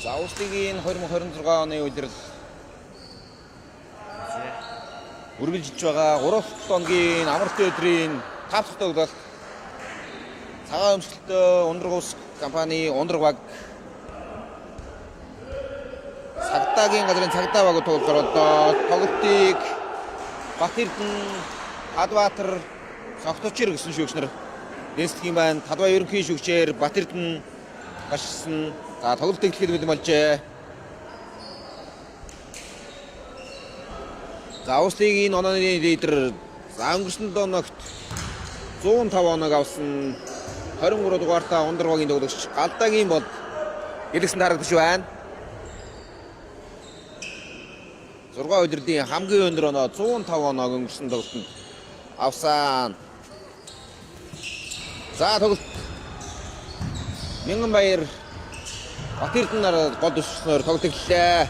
За Улс лигийн 2026 оны улирал үргэлжилж байгаа 3 7 хоногийн амралтын өдрийн 5 дахь тоглолт цагаан өмсгөлтэй Ундраг ус компани Ундраг баг Цагдаагийн газрын Цагдаа баг тоглохоор одоо тоглолтыг Батэрдэн, Хадбаатар, Согточир гэсэн шүүгч нар дэнсдэг юм байна. Талбай ерөнхий шүүгчээр Батэрдэн гашсан. За тоглолт эхлэхэд бэлэн болжээ. За Улс лигийн онооны лидер за өнгөрсөн 7 хоногт 105 оног авсан 23 дугаартаа Ундраг багийн тоглогч Галдаагийн бод дэлгэсэн харагдаж байна. 6 улирлын хамгийн өндөр оноо 105 оноог өнгөрсөн тоглолтод авсан. За тоглолт Мянган баяр Батэрдэн нар гол өсснөөр тоглолт эхэллээ.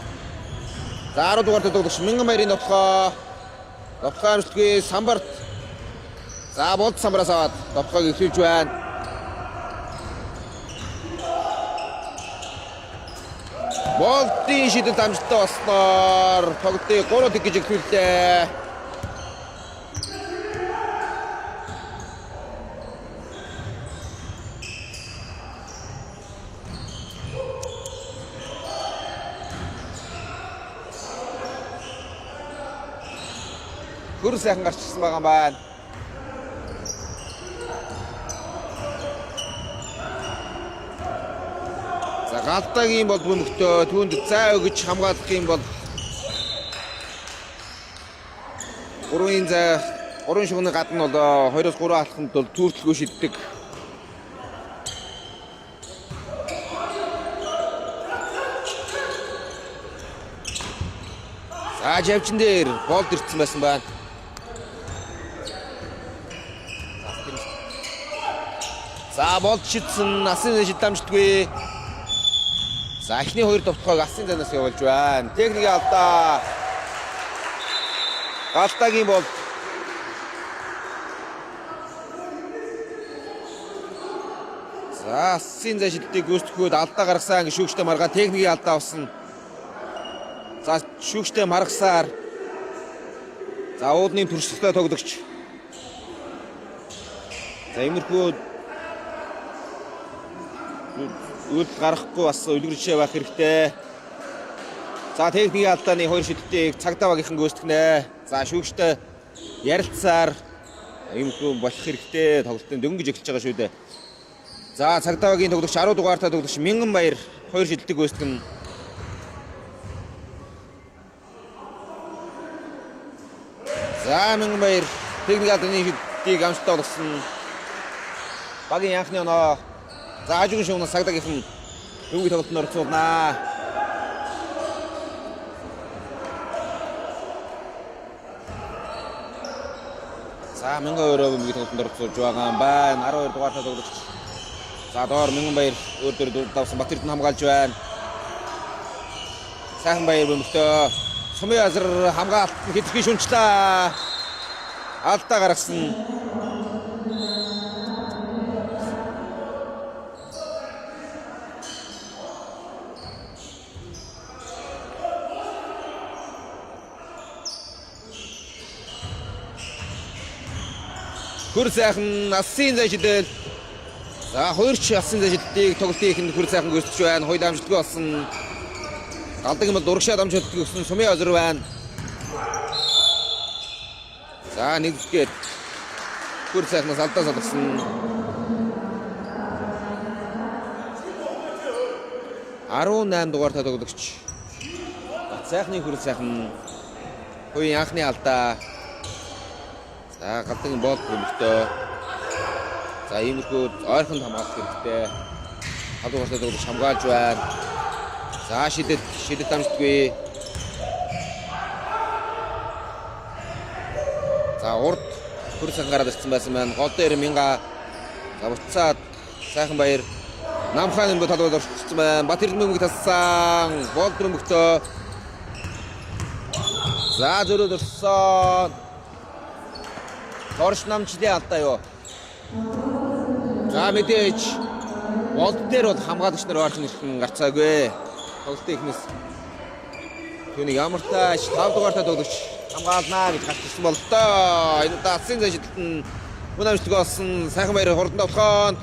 За 10 дугаартай тоглогч Мянган баярын довтлогоо. Довтлогоо амжилтгүй самбарт. За болд самбараас аваад довтлогоог эхлүүлж байна. Болдын шидэлт амжилттай болсноор тоглолтыг 3-1 гэж эхлүүллээ. Хөр сайхан гарчсан байгаа юм байна. Галдаагийн бол бөмбөгтөө түүнд зай өгч хамгаалах юм бол 3-ын зай 3 шуганы гадна бол 2-3 алхамд бол түүртлгүй шиддэг. За жавчин дээр болд ирсэн байсан байна. За болд шидсэн, асын шид дамждаггүй. За эхний хоёр довтлогыг асын занаас явуулж байна. Техникийн алдаа. Галдаагийн болд. За асын зай шидэлтийг гүйцэтгэхэд алдаа гаргасан гэж шүүгчтэй маргаа техникийн алдаа авсан. За шүүгчтэй маргасаар за уулны туршлагатай тоглогч. За иймэрхүү үйлдэл гаргахгүй бас үлгэр жишээ байх хэрэгтэй. За техникийн алдааны хоёр шидэлтийг цагдаа багийнхан гүйцэтгэнэ. За шүүгчтэй ярилцсаар иймэрхүү болох хэрэгтэй тоглолтын дөнгөж эхэлж байгаа шүү дээ. За цагдаа багийн тоглогч 10 дугаартай тоглогч Мянган Баяр хоёр шидэлтийг гүйцэтгэнэ. За Мянган Баяр техник алдааны шидэлтийг амжилттай болгосон. Багийн анхны оноо. За хажуугийн шугамнаас цагдаагийнхан бөмбөгийн тоглолтод оролцуулнаа. За 1002 бөмбөгийн тоглолтод оролцуулж байгаа юм байна. 12 дугаартай тоглогч. За доор Мянган Баяр өөр дөр давсан Бат Эрдэнэ хамгаалж байна. Сайхан Баяр бөмбөгтөө Сумын азар хамгаалт нь хэтэрхий шүнчлээ. Алдаа гаргасан. Хөр сайхан асын зай шидэл. За хоёр ч асын зай шидэлтийг тоглолтын эхэнд хөр сайхан гүйцэтгэж байна. Хоёр амжилтгүй болсон. Галдаг юм бол дурагшаад амжилтгүй өгсөн Сумын азар байна. За нэг зүгээд хөр сайхнаас алдаа салгасан. 18 дугаартай тоглогч. Бат сайхны хөр сайхан хувийн анхны алдаа. За галдан болд бөмбөгтөө. За иймэрхүү ойрхон хамгаалах хэрэгтэй. 5 дугаартай тоглогч хамгаалж байна. За шидэт амжтгүй. За урд хөр сайхан гараад ирсэн байсан байна. Гол дээр Мянга. За буцаад сайхан Баяр Намхаан бөмбөг талбайд орчихсон байна. Бат Эрдэнэ бөмбөг тассан. Болд бөмбөгтөө. За зөрөөд орсон. Дорш намчлын алдаа юу. За мэдээж болд дээр бол хамгаалагч нар ойрхон ирхэн гарцаагүй. Тоглолтын эхнээс түүнийг ямар тааш 5 дугаартай тоглогч хамгаалнаа гэж гарч ирсэн бололтоо. Энэ удаа асын зай шидэлт нь мөн амжилтгүй болсон. Сайхан Баяр хурдан довтлогоонд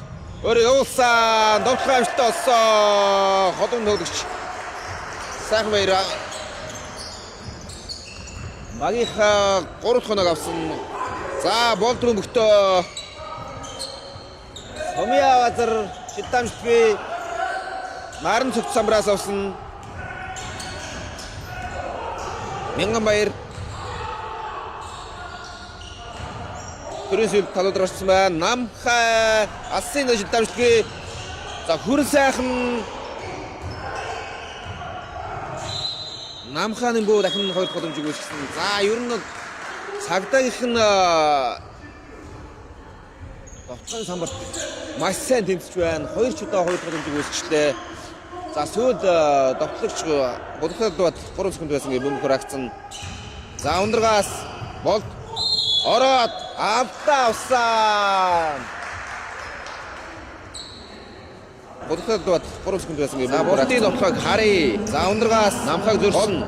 өөрөө явуулсан. Довтлогоо амжилттай болсон. Холон тоглогч Сайхан Баяр багийнхаа 3 дахь оног авсан. За болд бөмбөгтөө Сумын азар шидэлт амжилтгүй. Наран цогц самбраас авсан. Мянган Баяр төрийн сүлд талууд орсон байна. Намхай асын шидэлт амжилтгүй. За хөрөн сайхан Намхааны бөө дахин хоёр дахь боломжийг үүсгэсэн. За ер нь цагдаагийнх нь довтлогын самбарт маш сайн тэмцэж байна. Хоёр ч удаа хоёр дахь боломжийг үүсгэжлээ. За сүйд довтлогч гуравдах 3 секунд байсан гэж бөмбөг хураагцсан. За ундрагаас болд ороод алдаа авсан. Гуравдах 3 секунд байсан гэж. За болдын довтлогыг харъя. За ундрагаас Намхаг зөрсөн.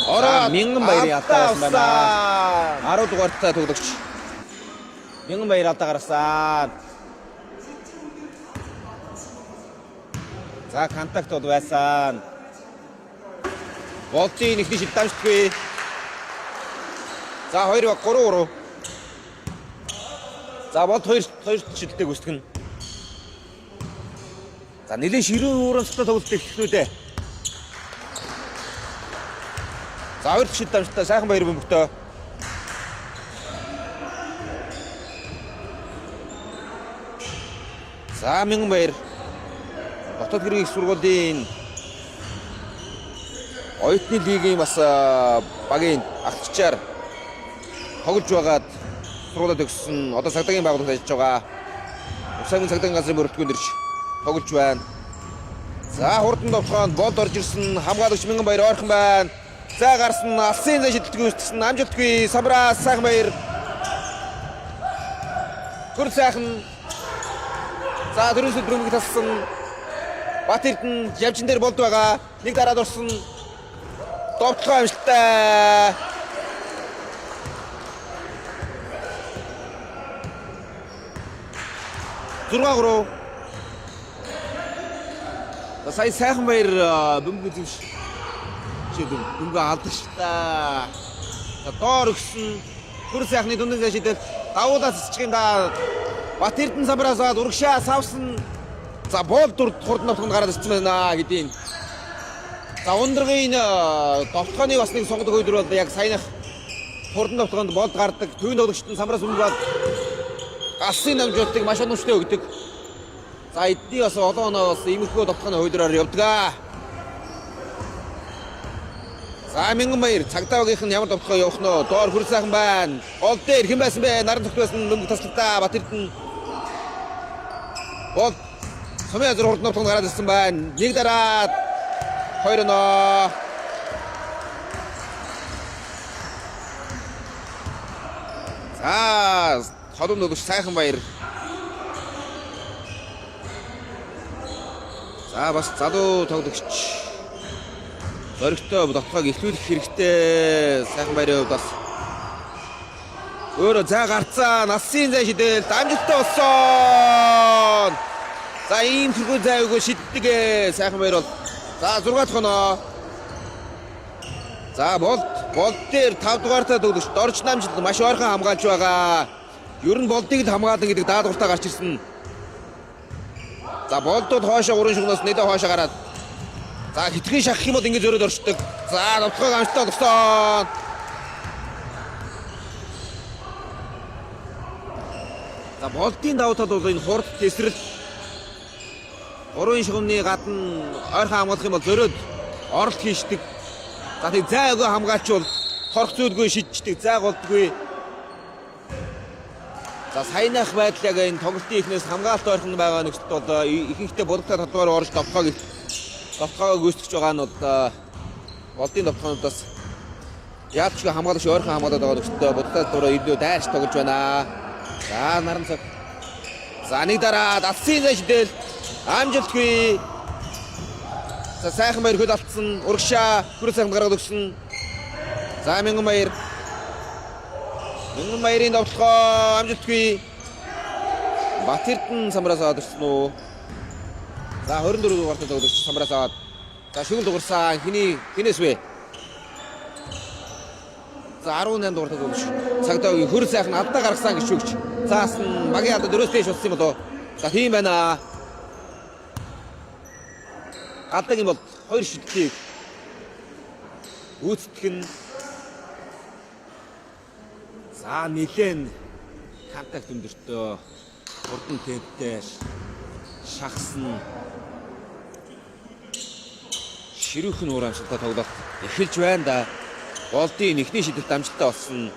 Ороод Мянган Баярын алдаа авсан байна. 10 дугаартай тоглогч Мянган Баяр алдаа гаргасан. За контакт бол байсан. Болдын эхний шидэлт амжилтгүй. За 2 баг 3 3. За болд хоёр хоёр шидэлтийг гүйцэтгэнэ. За, нэлээд ширүүн уурамстай тоглолт эхлэх үү дээ. За, хоёр дахь шид амжилттай Сайхан Баяр бөмбөгтөө. За, Мянган Баяр Дотоод хэргийн их сургуулийн оюутны лигийн бас багийн ахлагчаар тоглож байгаад сургуулиа төгссөн. Одоо цагдаагийн байгууллагад ажиллаж байгаа. Усаагийн цагдаагийн газрын мөрөлтгөөнд ирж тоглож байна. За, хурдан довтлогоонд болд орж ирсэн. Хамгаалагч Мянган Баяр ойрхон байна. За, гарсан, алсын зай шидэлтгүй үүсгэсэн. Амжилтгүй Самбраас Сайхан Баяр. Хөр сайхан. За, дөрөвсөд бөмбөг тассан. Бат Эрдэнэ явжин дээр болд байгаа. Нэг дараад орсон. Довтлогоо амжилттай. 6-3. За, сая Сайхан Баяр бөмбөг үзэмш. Чи бөмбөг алдаж та. За, доор өгсөн. Хөр сайхны дундын зай шидэл давуулаад цэцчих юм да. Бат Эрдэнэ самбраас аваад урагшаа савсан. За, боол дүр хурдан довтлогонд гараад ирсэн байна гэдгийг. За, Ундргийн довтлогооны бас нэг сонгодог өдөр бол яг саянах хурдан довтлогоонд болд гардаг. Төвийн тоглогчд нь самбраас бөмбөг аваад галсын дамжуултыг маш оновчтой өгдөг. За, эдний бас олон оноо бас иймэрхүү довтлогооны хувьдраар явдаг аа. За, Мянган Баяр цагдаа багийнх нь ямар довтлогоо явах нь вэ? Доор хөр сайхан байна. Гол дээр хэн байсан бэ? Наран цогт байсан, бөмбөг таслалтаа Бат Эрдэнэ. Бол сумын азар хурдан довтлогонд гараад ирсэн байна. Нэг дараад 2 оноо. За, холом нүгч Сайхан Баяр. За, бас залуу тоглогч зоригтой довтлогоог эхлүүлэх хэрэгтэй. Сайхан Баярын хувьд бас өөрөө зай гарцаа, насын зай шидэл амжилттай болсон. За, ийм тэрхүү зай өгөө шиддэг Сайхан Баяр бол. За, 6 дахь оноо. За, болд дээр 5 дугаартай тоглогч Дорж намжил маш ойрхон хамгаалж байгаа. Ер нь болдыг л хамгаалan гэдэг даалгавртаа гарч ирсэн. За, болдууд хоошоо гурван шугнаас нэдэ хоошоо гараад. За, хитрхийн шахах юм бол ингэж өрөөд орчдөг. За, довтлогоог амжилттай болгосон. За, болдын давуу тал бол энэ хурд тесрэл. Гурван шугамны гадна ойрхон хамгаалах юм бол зөрөөд оролт хийшдэг. За, тэг зай өгөө хамгаалчвал торох зүйлгүй шидчихдэг, зай голдгүй. За, саянах байдал яг энэ тоглолтын эхнээс хамгаалалт ойрхон байгаа нөхцөлд бол ихэнхдээ булгатаа талбаар орж довтлогоог гүйцэтгэж байгаа нь бол болдын довтлогоонуудаас яалчгүй хамгаалагч ойрхон хамгаалаад байгаа нөхцөлдөө булгатаа талбараа илүү дайрч тоглож байна. За, наран цаг. За, нэг дараа алсын зай шидэл амжилтгүй. За, Сайхан Баяр хөл алдсан. Урагшаа хөрө сайхан гаргаад өгсөн. За, Мянган Баяр. Мянган Баярын довтлогоо амжилтгүй. Бат Эрдэнэ самбраас аваад ирсэн үү? За, 24 дугаартай тоглогч самбраас аваад. За, шүгэл дугарсан. Хиний хинээс вэ? За, 18 дугаартай тоглогч цагдаагийн хөр сайхан алдаа гаргасан гэж шүүгч. Заасан багийн алдаа дөрөөс дээш болсон юм болоо. За, тийм байна. Гадаагийн бол хоёр шидэлтийг гүйцэтгэх нь. За, нилээн контакт өндөртөө хурдан темптэй шахсан ширүүхэн уур амьсгалтай тоглолт эхэлж байна да. Болдын эхний шидэлт амжилттай болсон.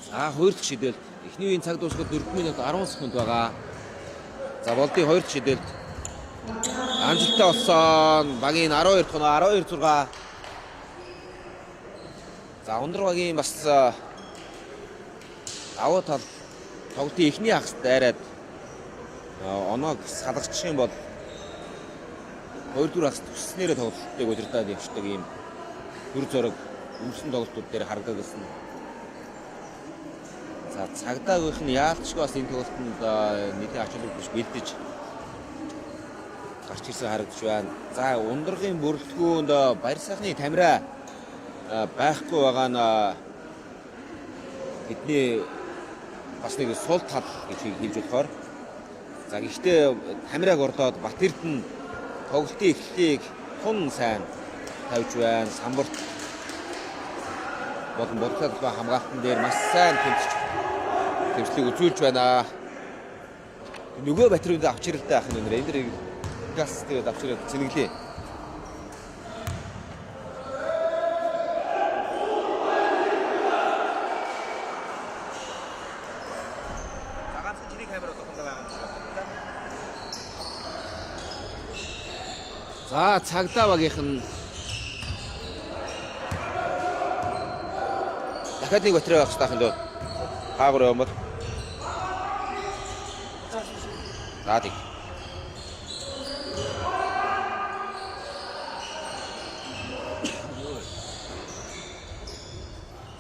За, хоёр дахь шидэлт эхний үеийн цаг дуусахад 4 минут 10 секунд байгаа. За, Болдын хоёр дахь шидэлт амжилттай болсон. Багийн 12 дахь оноо 12-6. За, Ундраг багийн бас давуу тал тоглолтын эхний хагас дайраад оноог салгачих юм бол хоёрдугаар хагас төсснээрээ тоглолтыг удирдаад явчихдаг ийм төр зураг өнгөрсөн тоглолтууд дээр харагдсан. За, цагдаагийнх нь яалчгүй бас энэ тоглолтод нийтийн ач холбогдол бэлдэж гарч ирсэн харагдаж байна. За, Ундрагын бүрэлдэхүүнд Баяр сайхны тамираа байхгүй байгаа нь бидний Бас нэг сул тал гэж хэлж болохоор. За гэхдээ Тамираг ордоод Батэрдэн тоглолтын эхлэлийг тун сайн тавьж байна. Самбарт болон бодлого талбай хамгаалтан дээр маш сайн тэмцлийг үзүүлж байна. Нөгөө батарейд авч ирэлтэй ах нь энэ дэр газ тэгээд авч ирээд цэнэглээ. За ганцхан чиний камер одоохондоо байгаа юм шиг байна. За цагдаа багийнх нь дахиад нэг батарей байх хэрэгтэй юм дөө. Хаагур юм бол. За тэг.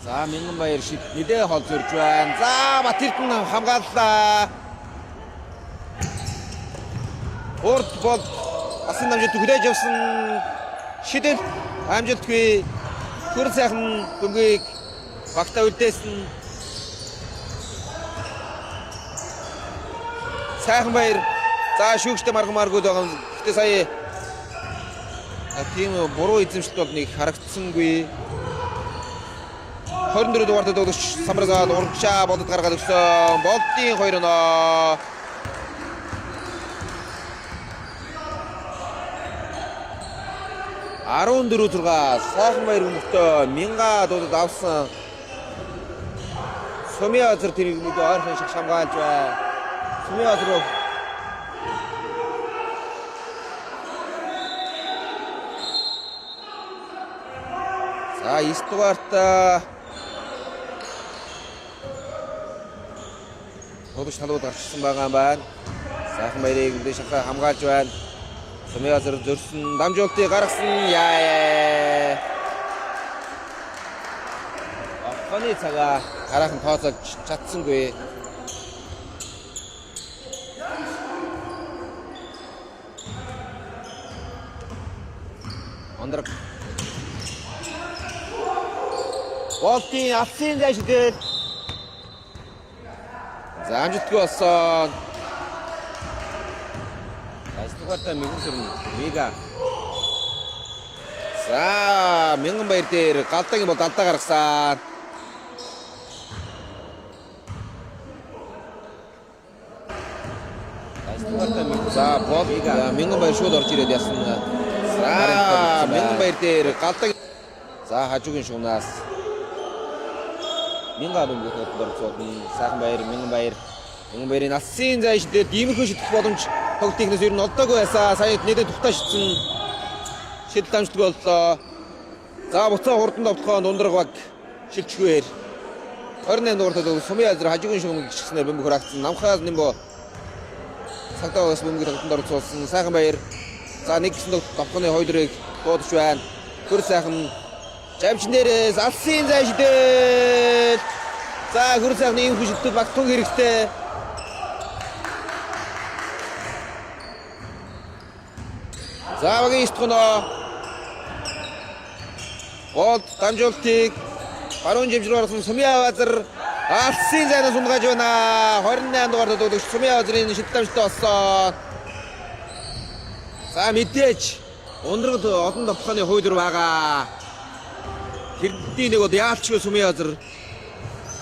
За Мянган баяр шид нэлээ хол зөрж байна. За Батэрдэн хамгааллаа. Урд бол асан амжилт хүлээж авсан шидэл амжилтгүй хөр сайхан бөмбөгийг багтаа үлдээсэн. Сайхан баяр. За шүүгчтэй марган маргууд байгаа юм. Гэтэ сая тийм буруу эзэмшилт бол нэг харагдсангүй. 24 дугаартай тоглогч самбараад урагшаа болод гаргаад өгсөн. Болдын 2 оноо. 14-6 сайхан баяр хүмүүстээ Мянга дуудад авсан. Сумын азар тэрийг нэг ойрхон шиг шамгаалж бай. Сумын азар За 9 дугаарт тоглогч талууд гарчсан байгаа юм байна. Сайхан баярыг мэдээ шахаа хамгаалж байна. Сумын азар зөрсөн, дамжуултыг гаргасан. Яа. Орхоны цагаа гараахан тооцоолж чадсангүй. Ондрог. Болтын алсын зай шидэл. За амжилтгүй болсон. Дугаартай мэгэн сүрэн Мега. За Мянган баяр дээр галдагийн бол алдаа гаргасан. За бол Мянган баяр шууд орж ирээд ясан. За Мянган баяр дээр галдаг. За хажуугийн шугнаас Мянга бөмбөг орцоод сайхан баяр Мянган баяр. Мянган баярын алсын зай шидээд иймэрхүү шидэх боломж тоглолтынхнээс ер нь олдоогүй байсан. Сая нэлээд тухтай шидсэн. Шидэл амжилтгүй боллоо. За буцаа хурдан довтлогоо дундраг баг шилжчихвэр. 28 дугаартай тоглох Сумын азар хажуугийн шугам гिचгснээр бөмбөг хураагдсан. Намхаас нэмбо цагтаа бас бөмбөг тоглолтод оролцуулсан. Сайхан баяр. За нэг гисэн довтлогооны хоёр дөрийг дуудаж байна. Хөр сайхан жавчин дээрээс алсын зай шидэл. За хөр сайхан ийм хүчтэй баг тун хэрэгтэй. За багийн 9 дахь гол дамжуултыг баруун жимж рүү оруулсан Сумын азар алсын зайнаас унгаж байна. 28 дугаар тоглогч Сумын азрын шидэл дамжтай болсон. За мэдээж ундрагд олон довтлооны хууль руу байгаа. Тэрдний нэг бол яалчгүй Сумын азар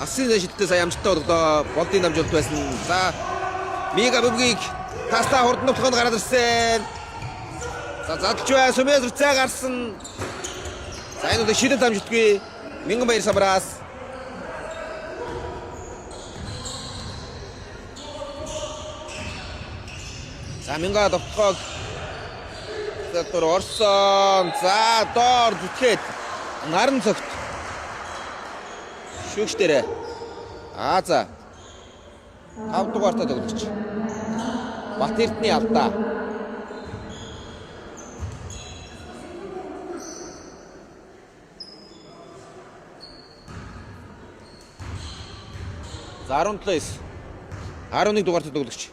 алсын зай шидэлтэй сая амжилттай болголоо. Болдын дамжуулалт байсан. За Мега бөмбөгийг тастаа хурдан довтлоонд гараад ирсэн. За задлж бай Сумын азар цай гарсан. За энэ удаа шидэл дамжуултгүй Мянган баяр самбараас. За Мянга довтлогоог залбар орсон. За доор зүтгээд наран цогт. Шүүгч дээрээ. Аа за. 5 дугаартай тоглогч. Бат Эрдэнэ алдаа. За 17-9. 11 дугаартай тоглогч.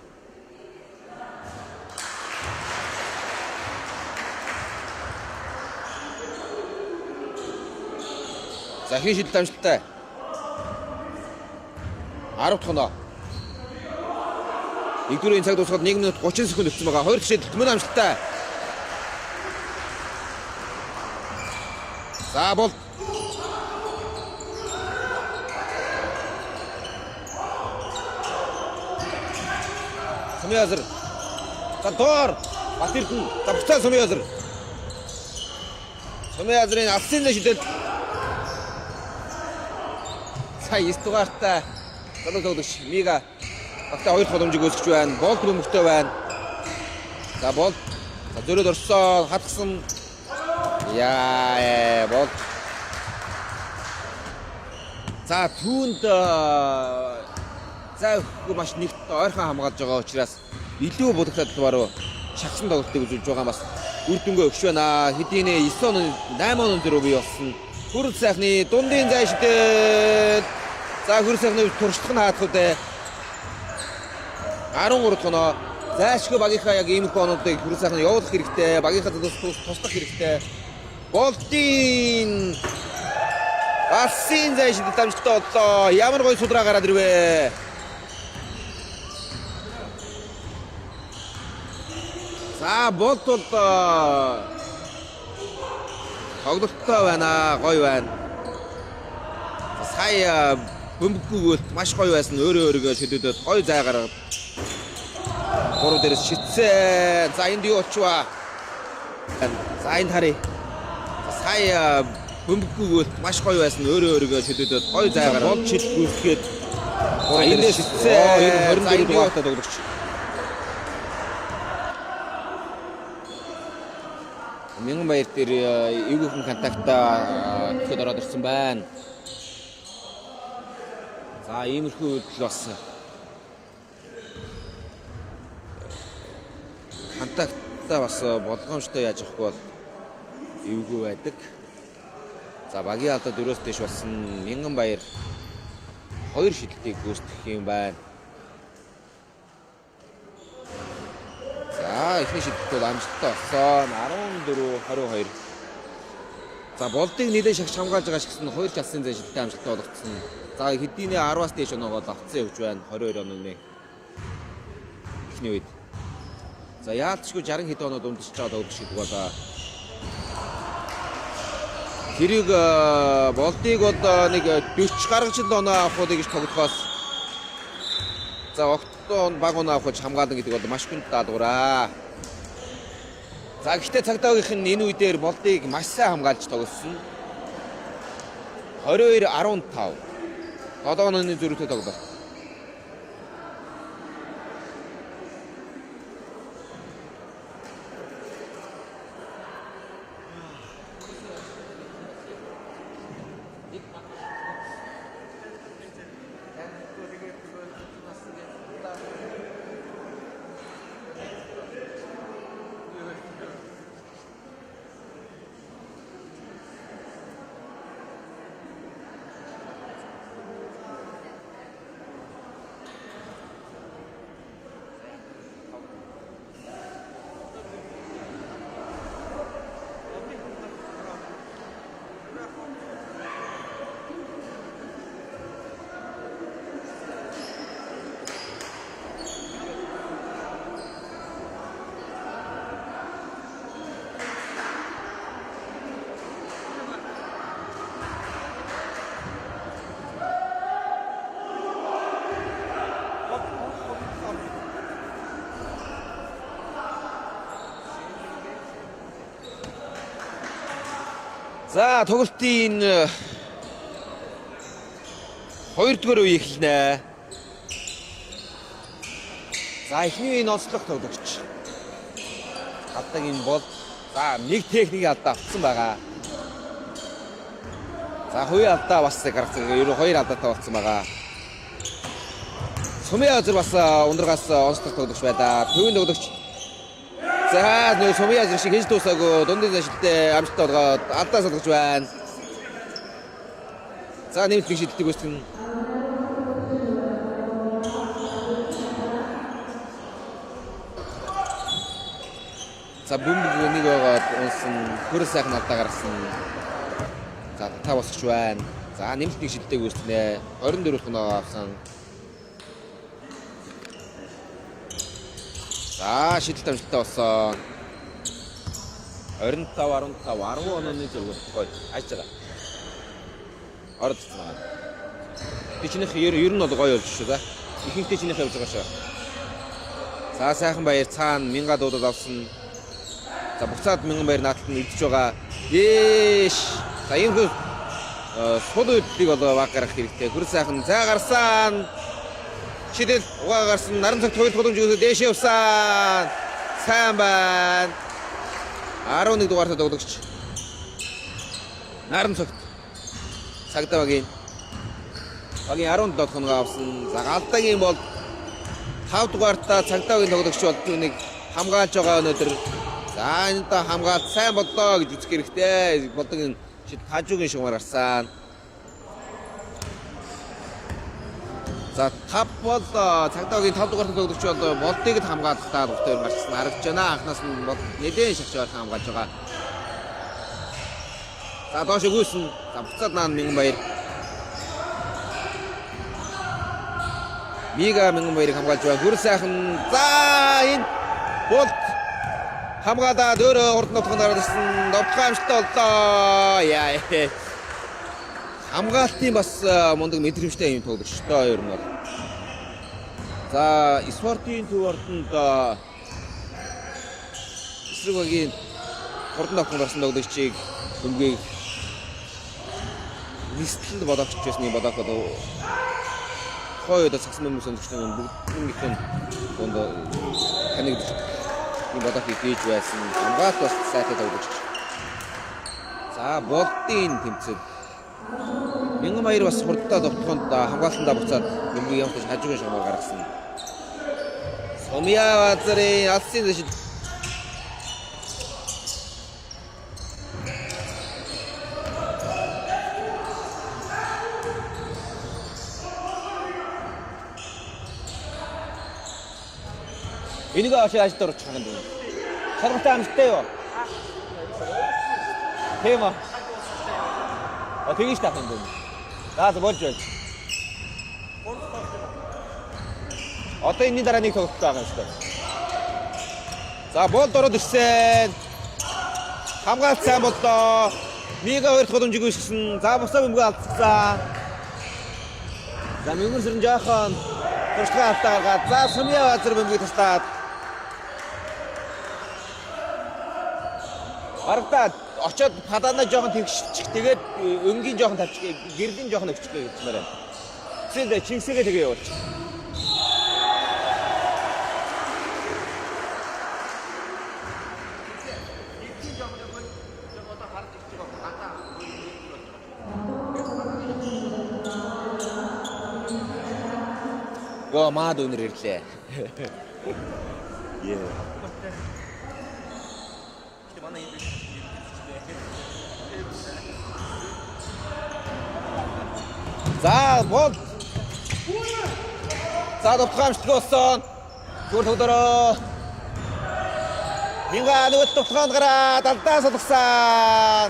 За хин шидэл амжилттай. 10 дахь оноо. Нэгдүгээр цаг дуусгаад 1 минут 30 секунд өгсөн байгаа. Хоёр дахь шийдэлт мөн амжилттай. За бол Сумьязар. За доор Бат Эрдэнэ. За буцаа Сумьязар. Сумьязрын алсын зай шидэлт. За 9 дугаартай залуу тоглогч Мига багтаа хоёр дахь боломжийг үүсгэж байна. Болт бөмбөгтэй байна. За болт. За зөрөөд орсон, хатгсан. Яа, болт. За түүнд за өгөхгүй маш нэгт ойрхон хамгаалж байгаа учраас илүү будагтай талбай руу шахсан тоглолтыг үзүүлж байгаа бас үр дүнгээ өгч байна. Хэдийнэ 9 он 8 он зөрөө бий болсон. Хүрэл сайхны дундын зай шидэл. За хүрэл сайхны туршлага нь хаадах үдэ. 13 дахь оноо. Зайлшгүй багийнхаа яг иймэрхүү оноодыг хүрэл сайхны явуулах хэрэгтэй. Багийнхаа залуус туслах хэрэгтэй. Болтын Алсын зай шидэл амжилттай боллоо. Ямар гоё судраа гараад ирвэ. За болт бол тоглолттой байна. Гоё байна. Сая бөмбөггүйгөлт маш гоё байсан. Өөрөө өөрийгөө шөдөдөд гоё зай гаргаад гурав дээрээс шитсэн. За энд юу болчихваа? За энд харъя. Сая бөмбөггүйгөлт маш гоё байсан. Өөрөө өөрийгөө шөдөдөд гоё зай гаргаад болт шид гүйцгээд гурав дээрээс шитсэн. Энэ 24 дугаартай тоглогч. Мянган баяр дээр эвгүйхэн контактаа төхөд ороод ирсэн байна. За иймэрхүү үйлдэл бас контактаа бас болгоомжтой яаж авахгүй бол эвгүй байдаг. За багийн алдаа 4-өөс дээш болсон Мянган баяр хоёр шидэлтийг гүйцэтгэх юм байна. За эхний шидэлт бол амжилттай болсон. 14-22. За болдыг нэлээд шагч хамгаалж байгаа шигсэн хоёр чалсын зай шидэлтээ амжилттай болгоцсон. За хэдийнэ 10-аас дээш оноогоо авцсан явж байна. 22 онооны эхний үед. За яалтчгүй 60 хэд оноо дундчиж байгаа тоглогч гэдэг бол тэрийг болдыг бол нэг 40 гаруй жил оноо авах уу гэж тоглохоос за огтон баг оноо авах гэж хамгаална гэдэг бол маш хүнд даалгавраа. За гэхдээ цагдаагийнх нь энэ үе дээр болдыг маш сайн хамгаалж тоглосон. 22-15. 7 онооны зөрүүтэй тоглолт. За тоглолтын хоёрдугаар үе эхэлнэ. За эхний үеийн онцлог тоглогч. Гадаагийн бол за нэг техникийн алдаа авсан байгаа. За хувийн алдаа бас гаргасан. Ер нь хоёр алдаатай болсон байгаа. Сумын азар бас ундрагаас онцлог тоглогч байлаа. Төвийн тоглогч. За нөө Сумын азар шиг хийж дуусаагүй дундын заншилтээ амжилттай болгоод алдаа салгаж байна. За нэмэлт нэг шидэлтийг үүсгэн. За бөмбөг нэг байгаад унсан, хөр сайхан алдаа гаргасан. За та босгоч байна. За нэмэлт нэг шидэлтийг үүсгэнэ. 24 дахь оноо авсан. За, шидэлт амжилттай болсон. 25 15 10 онооны зөргөл гоё ажж байгаа. Ороод ирсэн байгаа. Би чинийх ер нь бол гоё болж шүү да. Ихэнхдээ чинийх явж байгаа шүү. За, сайхан баяр цаана Минга дуудаад авсан. За, буцаад Мянган баяр нааталт нь идэж байгаа. Ээш. За, иймэрхүү сул үйлдэлийг бол баг гаргах хэрэгтэй. Хөр сайхан за гарсан. Шидэл угаа гарсан. Наран цагт хоёр тулгамж өгөөд дээшээ явсан. Сайн байна. 11 дугаартай тоглогч. Наран цагт цагдаа багийн 17 дахь хоногоо авсан. За, Галдаагийн бол 5 дугаартаа цагдаа багийн тоглогч бол түүнийг хамгаалж байгаа өнөөдөр. За, энэ та хамгаалт сайн боллоо гэж үзэх хэрэгтэй. Болдогийн шид хажуугийн шугамар гарсан. За, 5 бол цагдаа багийн 5 дугаартай тоглогч бол болдыг л хамгаалахдаа дуртай юм гарсан харагдаж байна. Анхнаас нь бол нэлээд шахаж ойрхон хамгаалж байгаа. За, доош өгөөсөн. За, буцаад наан Мянган баяр. Мига Мянган баярыг хамгаалж байна. Хөр сайхан. За, энэ болд хамгаалаад өөрөө урд нутганд гараад ирсэн. Довтлогоо амжилттай боллоо. Яа. Хамгаалтын бас мундаг мэдрэмжтэй юм тоглогч доо ер нь бол. За, спортын төв ордонд эсрэг багийн хурдан давтан гарсан тоглогчийг бөмбөгийг нийслэлд бодогч байсны бодох одоо тухайн үед сагсан бөмбөг сонсогчдын бүгднийх нь дунд танигдж энэ бодохыг хийж байсан. Хамгаалт бас сайтай тоглогч. За, болдын тэмцэл. Мянган баяр бас хурдтай довтолгоонд хамгаалтандаа буцаад бөмбөгийг ямарч хажуугийн шугамар гаргасан. Сумья базарын алсын дэш энийг авч ажилд оруулах юм байна. Шалгалтай амжилттай юу? Тийм үү? А тэгэж таах юм байна. За, болж болж. Одоо энэний дараа нэг тоглолт байгаа юм шүү дээ. За, болд ороод ирсэн. Хамгаалт сайн боллоо. Мига хоёр дахь боломжийг үүсгэсэн. За, бусаа бөмбөгөө алдсан. За, Мөнгөн сэрэн жоохон туршлагын алдаа гаргаад. За, Сумья базар бөмбөгийг таслаад. Барагдаад очоод падаана жоохон тэгшчих. Тэгээд өнгийн жоохон тавьчих, гэрлийн жоохон өгчих гэж хэлмээр байна. Эсвэл чинсэгээ тэгээ явуулчих. Йоо, маад өнөр ирлээ. Е. За, бол. За, довтолгоо амжилтгүй болсон. Зүгээр тоглороо. Минга нөгөө довтолгоонд гараад алдаа сулгасан.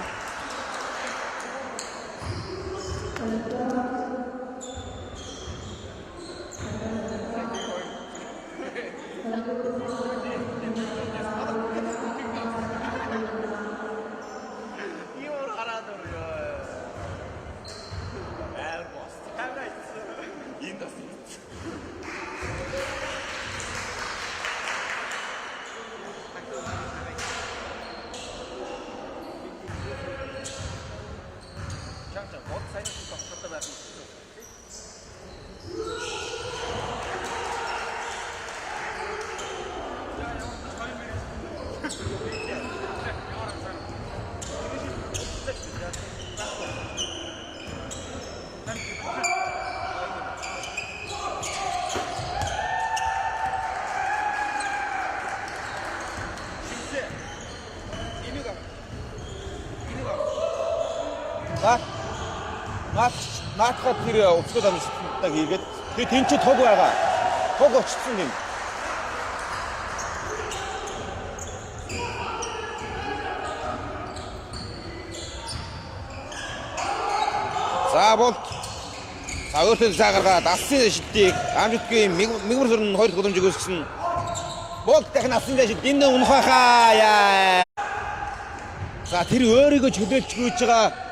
За, наадхад тэр уцгууд амжилттай хийгээд тэр тэн чи туг байгаа. Туг очсон юм. За, болт. За, өөртөө цаа гаргаад алсын шидтийг амжилтгүй мигмар сүрэн хоёр дахь боломжийг үүсгэсэн. Болт дахин авсан байж энэ унах байхаа. Яа. За, тэр өөрийгөө чөлөөлж гүйж байгаа.